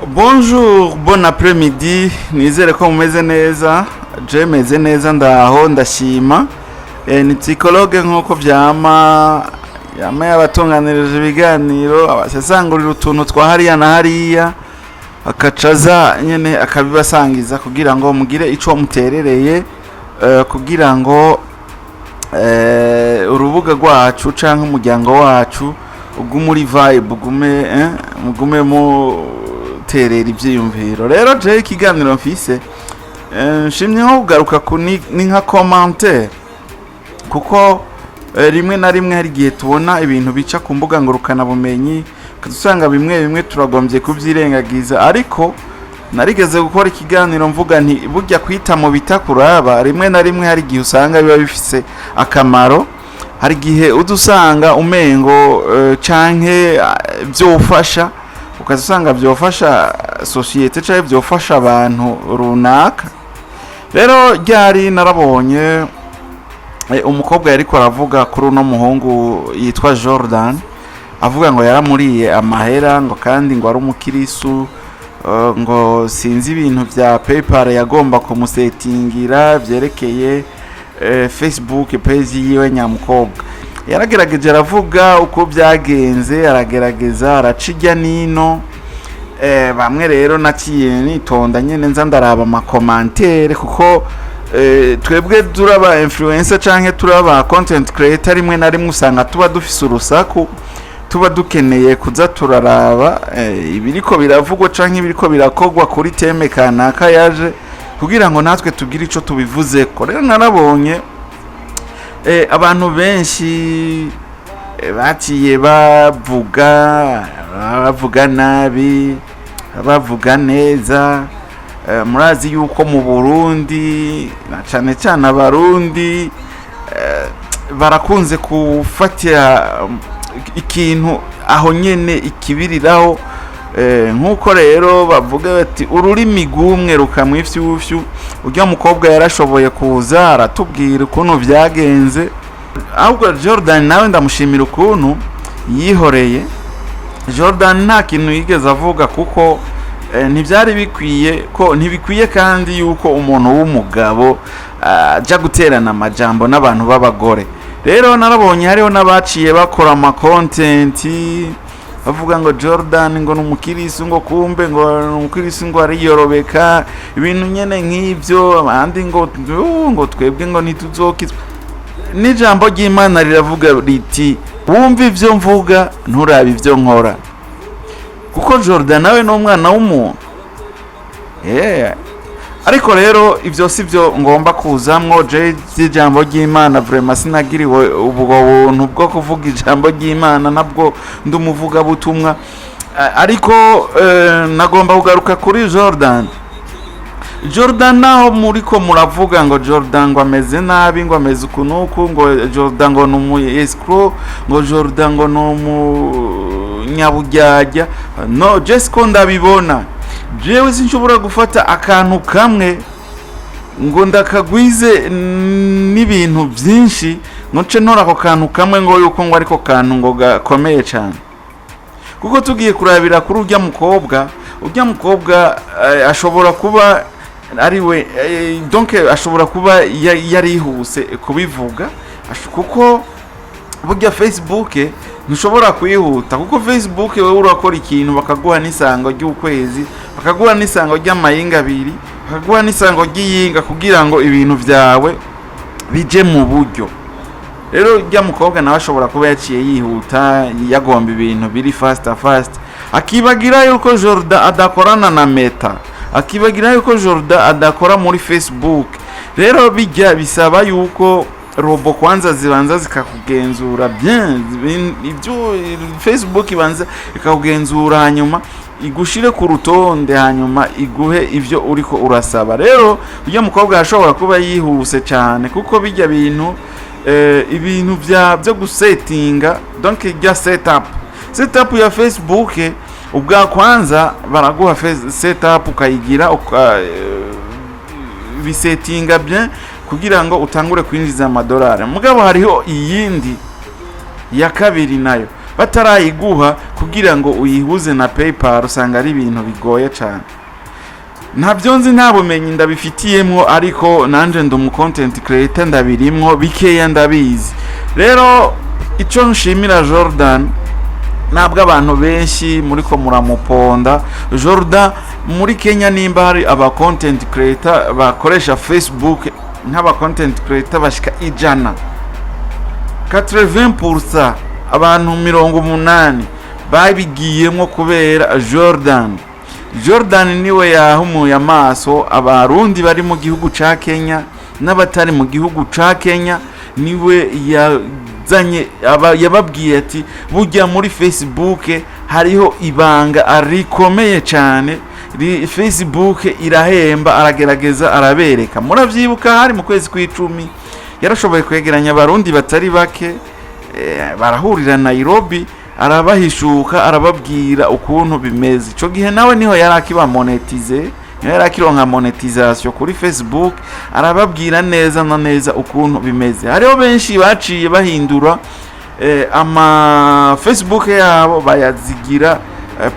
Bonjour, bon après-midi. Nizere ko mumeze neza. Je meze neza, ndaho ndashima. Ni psychologue nk'uko vyama yama yabatunganirije ibiganiro, abasesangurira utuntu twa hariya na hariya, akacaza nyene akabibasangiza kugira ngo mugire ico muterereye, kugira ngo urubuga rwacu canke umuryango wacu ugume uri vibe, ugume mugume muterera ivyiyumviro. Rero je ikiganiro mfise, nshimye nko kugaruka ku ni nka commentaire, kuko rimwe na rimwe hari igihe tubona ibintu bica ku mbuga ngurukanabumenyi, usanga bimwe bimwe turagombye kubyirengagiza. Ariko narigeze gukora ikiganiro mvuga nti burya kwita mu bitakuraba rimwe na rimwe hari igihe usanga biba bifise akamaro. Hari igihe uza usanga umengo canke vyofasha, ukaza usanga vyofasha société canke vyofasha abantu runaka. Rero ryari narabonye umukobwa yariko aravuga kuri uno muhungu yitwa Jordan, avuga ngo yaramuriye amahera, ngo kandi ngo ari umukirisu, ngo sinzi ibintu vya PayPal yagomba kumusetingira vyerekeye Facebook page yiwe. Nyamukobwa yaragerageje aravuga uko byagenze, aragerageza araca ijya nino. Bamwe rero naciye nitonda nyene nza ndaraba ama commentaires, kuko twebwe turaba influencer canke turaba content creator, rimwe na rimwe usanga tuba dufise urusaku, tuba dukeneye kuza turaraba ibiriko biravugwa canke ibiriko birakogwa kuri thème kanaka yaje, kugira ngo natwe tugire ico tubivuzeko. Rero narabonye abantu benshi baciye bavuga, bavuga nabi, bavuga neza. Murazi yuko mu Burundi, na cane cane Abarundi, barakunze gufatira ikintu aho nyene ikibiriraho. Nk'uko rero bavuga bati ururimi rw'umwe rukamwa ifyufyu. Urya mukobwa yarashoboye kuza aratubwira ukuntu vyagenze. Ahubwo Jordan nawe ndamushimira ukuntu yihoreye. Jordan nta kintu yigeze avuga, kuko ntibyari bikwiye ko, ntibikwiye kandi yuko umuntu w'umugabo ajya guterana amajambo n'abantu b'abagore. Rero narabonye hariho n'abaciye bakora ama content bavuga ngo Jordan ngo ni umukirisu, ngo kumbe ngo ni umukirisu, ngo ariyorobeka, ibintu nyene nk'ivyo. Abandi ngo ngo twebwe ngo ntituzokizwa. N'ijambo ry'Imana riravuga riti wumva ivyo mvuga, nturabe ivyo nkora, kuko Jordan nawe ni umwana w'umuntu. Yeah. Ariko rero ivyo si byo ngomba kuzamwo je by'ijambo ry'Imana. Vraiment sinagiriwe ubwo buntu bwo kuvuga ijambo ry'Imana, nabwo ndi umuvugabutumwa. Ariko nagomba kugaruka kuri Jordan. Jordan, naho muriko muravuga ngo Jordan ngo ameze nabi, ngo ameze uku n'uku, ngo Jordan ngo ni umu escroc, ngo Jordan ngo ni umunyaburyarya, no je siko ndabibona. Jewe sinshobora gufata akantu kamwe ngo ndakagwize n'ibintu byinshi, ngo nce ntora ako kantu kamwe ngo yuko ngo ariko kantu ngo gakomeye cyane. Kuko tugiye kurabira kuri urya mukobwa, urya mukobwa ashobora kuba ari we, donc ashobora kuba yarihuse kubivuga, kuko burya Facebook ntushobora kwihuta, kuko Facebook wowe urakora ikintu bakaguha n'isango ry'ukwezi, bakaguha n'isango ry'amayinga abiri, bakaguha n'isango ry'iyinga, kugira ngo ibintu byawe bije mu buryo. Rero ujya mukobwa nawe ashobora kuba yaciye yihuta, yagomba ibintu biri fast fast, akibagira yuko Jordan adakorana na Meta, akibagira yuko Jordan adakora muri Facebook. Rero bijya bisaba yuko robot kwanza zibanza zikakugenzura bien, ibyo Facebook ibanza ikakugenzura, hanyuma igushire ku rutonde, hanyuma iguhe ibyo uriko urasaba. Rero ujya mukobwa yashobora kuba yihuse cyane, kuko bijya bintu ibintu bya byo gusetinga, donc ijya setup ya Facebook, ubwa kwanza baraguha setup ukayigira, bisetinga bien kugira ngo utangure kwinjiza amadolari. Mugabo hariho iyindi ya kabiri nayo. Batarayiguha kugira ngo uyihuze na PayPal, usanga ari ibintu bigoye cyane. Ntabyo nzi, nta bumenyi ndabifitiyemwo, ariko nanje ndi umu content creator, ndabirimwo bikeya, ndabizi. Rero icyo nshimira Jordan, ntabwo abantu benshi muriko muramuponda Jordan muri Kenya, nimba hari aba content creator bakoresha Facebook nk'aba content creator bashika 100, 80%, abantu 80 babigiyemo kubera Jordan. Jordan niwe yahumuye amaso Abarundi bari mu gihugu ca Kenya n'abatari mu gihugu ca Kenya. Niwe yazanye yababwiye ati burya muri Facebook hariho ibanga rikomeye cyane, Facebook irahemba. Aragerageza arabereka. Muravyibuka, hari mu kwezi kw'icumi, yarashoboye kwegeranya Abarundi batari bake, barahurira Nairobi, arabahishuka, arababwira ukuntu bimeze. Ico gihe nawe niho yari akiba monétisé, niho yari akironka monétisation kuri Facebook. Arababwira neza na neza ukuntu bimeze. Hariho benshi baciye bahindura ama Facebook yabo, bayazigira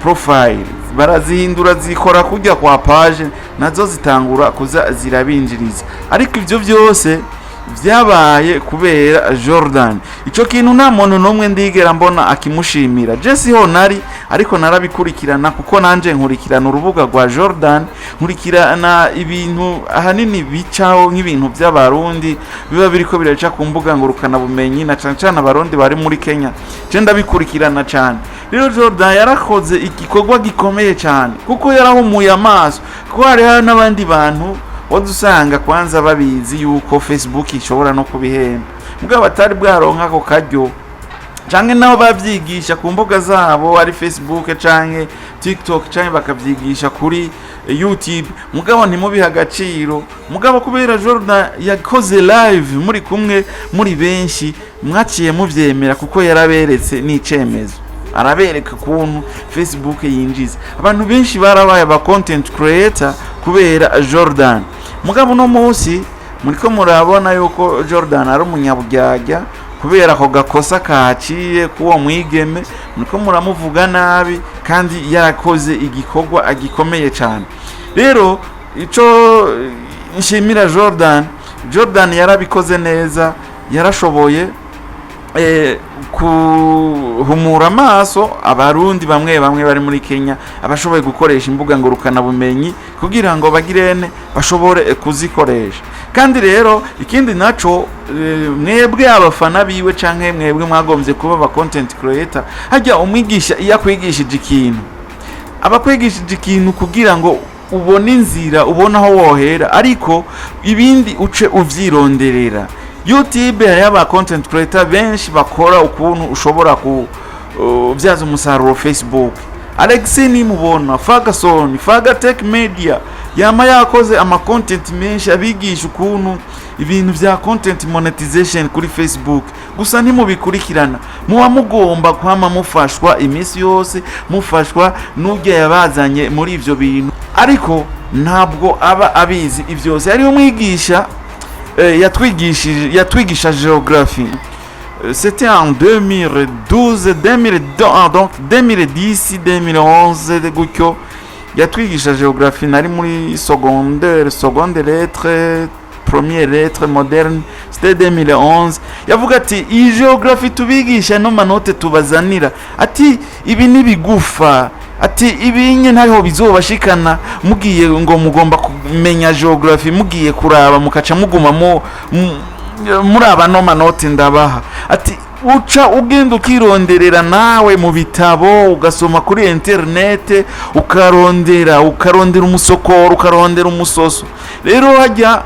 profile, barazihindura zikora kujya kwa page, nazo zitangura kuza zirabinjiriza. Ariko ivyo byose byabaye kubera Jordan. Ico kintu nta muntu n'umwe ndigera mbona akimushimira. Je siho nari, ariko narabikurikirana, kuko nanje nkurikirana urubuga rwa Jordan, nkurikirana ibintu ahanini bicaho nk'ibintu by'Abarundi biba biriko biraca ku mbuga ngurukanabumenyi, na cane cane Abarundi bari muri Kenya. Je ndabikurikirana cane. Rero Jordan yarakoze igikorwa gikomeye cyane, kuko yarahumuye amaso, kuko hariho n'abandi bantu wadusanga kwanza babizi yuko Facebook ishobora no kubihemba, mugabo batari bwaronka ako karyo, canke nabo bavyigisha ku mbuga zabo, ari Facebook canke TikTok, canke bakavyigisha kuri YouTube, mugabo ntimubihe agaciro. Mugabo kubera Jordan yakoze live muri kumwe muri benshi, mwaciye muvyemera, kuko yaraberetse n'icemezo, arabereka ukuntu Facebook yinjiza. Abantu benshi barabaye aba content creator kubera Jordan. Mugabo uno munsi muriko murabona yuko Jordan ari umunyaburyarya kubera ako gakosa kaciye k'uwo mwigeme. Muriko muramuvuga nabi kandi yarakoze igikorwa gikomeye cyane. Rero ico nshimira Jordan, Jordan yarabikoze neza, yarashoboye kuhumura amaso Abarundi bamwe bamwe bari muri Kenya, abashoboye gukoresha imbuga ngurukanabumenyi kugira ngo bagirene bashobore kuzikoresha. Kandi rero ikindi naco, mwebwe abafana biwe canke mwebwe mwagombye kuba aba content creator, hajya umwigisha iyo akwigishije ikintu, aba akwigishije ikintu kugira ngo ubone inzira, ubone aho wohera, ariko ibindi uce uvyironderera. YouTube hariho aba content creator benshi bakora ukuntu ushobora kubyaza umusaruro Facebook. Alex nimubona, Ferguson, Fagatech Media, yama yakoze ama content menshi abigisha ukuntu ibintu vya content monetization kuri Facebook. Gusa ntimubikurikirana, muba mugomba kwama mufashwa iminsi yose, mufashwa n'urya yabazanye muri ivyo bintu, ariko ntabwo aba abizi ivyose. Hariho umwigisha yatwigishije, yatwigisha géographie. C'était en 2012, 2002, ah, donc 2010, 2011 gutyo. Yatwigisha géographie, nari muri secondaire, seconde lettre, première lettre moderne, c'était 2011. Yavuga ati iyi géographie tubigisha, no manote tubazanira, ati ibi ni bigufa, ati ibi nye ntariho bizobashikana. Mugiye ngo mugomba kumenya géographie, mugiye kuraba mukaca muguma muraba no manote ndabaha, ati uca ugenda ukironderera nawe mu bitabo, ugasoma kuri internet, ukarondera, ukarondera umusokoro, ukarondera umusoso. Rero hajya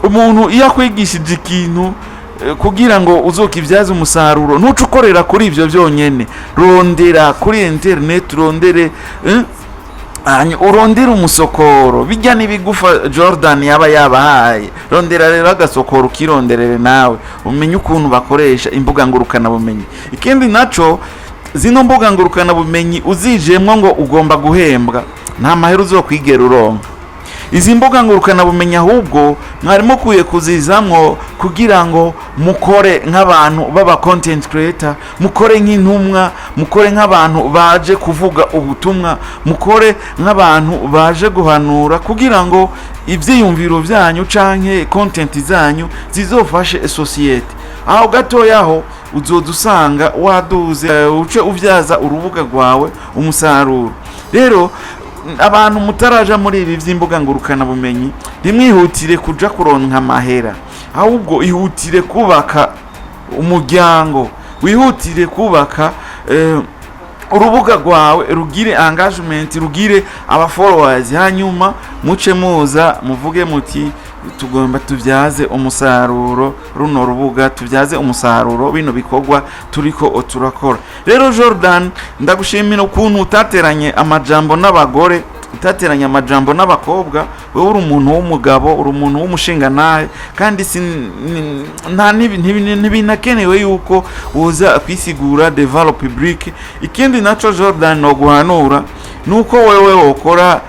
umuntu iyo akwigishije ikintu kugira ngo uzokibyaze umusaruro, ntuce ukorera kuri ibyo byonyene. Rondera kuri internet, urondere, urondere umusokoro. Bijya n'ibigufa Jordan yaba yabahaye, rondera rero agasokoro, ukironderere nawe, umenye ukuntu bakoresha imbuga ngurukanabumenyi. Ikindi naco, zino mbuga ngurukanabumenyi uzijemwo ngo ugomba guhembwa, nta mahera uzokwigera uronka. Izi mbuga ngurukanabumenyi ahubwo mwari mukwiye kuzizamwo kugira ngo mukore nk'abantu b'aba content creator, mukore nk'intumwa, mukore nk'abantu baje kuvuga ubutumwa, mukore nk'abantu baje guhanura, kugira ngo ivyiyumviro vyanyu canke content zanyu zizofashe société. Aho gatoya aho uzoza usanga waduze, uce uvyaza urubuga rwawe umusaruro. Rero abantu mutaraja muri ibi vy'imbuga ngurukanabumenyi, ntimwihutire kuja kuronka amahera, ahubwo ihutire kubaka umuryango, wihutire kubaka urubuga rwawe, rugire engagement, rugire aba followers, hanyuma muce muza muvuge muti: "Tugomba tubyaze umusaruro runo rubuga, tubyaze umusaruro bino bikorwa turiko turakora." Rero Jordan, ndagushimira ukuntu utateranye amajambo n'abagore, utateranye amajambo n'abakobwa. Wowe uri umuntu w'umugabo, uri umuntu w'umushingantahe, kandi si nta ntibinakenewe yuko woza kwisigura devant le public. Ikindi naco, Jordan, no guhanura nuko wewe wokora,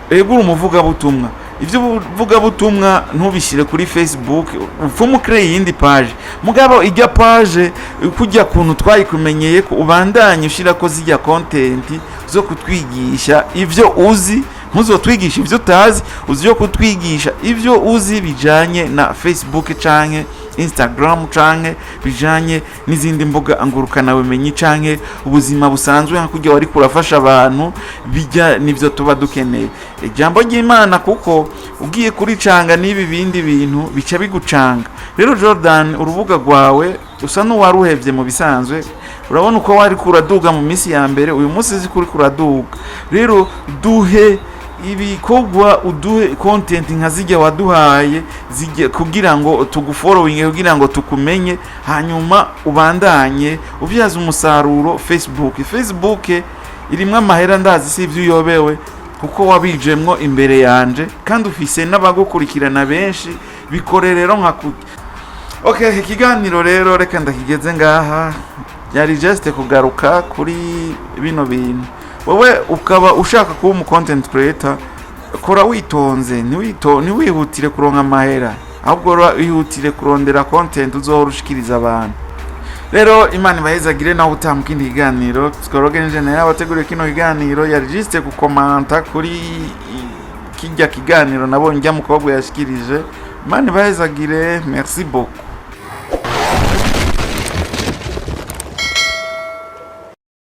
ego uri umuvugabutumwa, ibyo uvugabutumwa ntubishyire kuri Facebook, upfume ukreye iyindi page. Mugabo ijya page kujya kuntu twayikumenyeye ko ubandanye ushyira ko zijya content zo kutwigisha ibyo uzi. Ntuzotwigisha ibyo utazi, uzi yo kutwigisha ibyo uzi bijanye na Facebook canke Instagram canke bijanye n'izindi mbuga ngurukanabumenyi canke ubuzima busanzwe, nka kurya wari kurafasha abantu bijya. Nivyo tuba dukeneye, ijambo ry'Imana, kuko ugiye kuricanga n'ibi bindi bintu bica bigucanga. Rero Jordan, urubuga rwawe usa n'uwaruhevye. Mu bisanzwe urabona uko wari kuraduga mu minsi ya mbere, uyu munsi uzi kuri kuraduga. Rero duhe ibikorwa, uduhe content nka zijya waduhaye zijya, kugira ngo tugufollowing, kugira ngo tukumenye, hanyuma ubandanye ubyaza umusaruro Facebook. Facebook irimwo amahera, ndazi, si ibyo uyobewe, kuko wabijemwo imbere yanje kandi ufise n'abagukurikirana benshi. Bikore rero nka kuki. Okay, ikiganiro rero reka ndakigeze ngaha. Byari just kugaruka kuri bino bintu. Wowe ukaba ushaka kuba umu content creator, kora witonze, ntiwihutire kuronka amahera, ahubwo wihutire kurondera content uzohora ushikiriza abantu. Rero Imana ibahezagire, nawe utaha mu kindi kiganiro. Psychologue Engineer yabateguriye kino kiganiro, yari juste gukomanta kuri kijya kiganiro nabonye njya mukobwa yashikirije. Imana ibahezagire, merci beaucoup.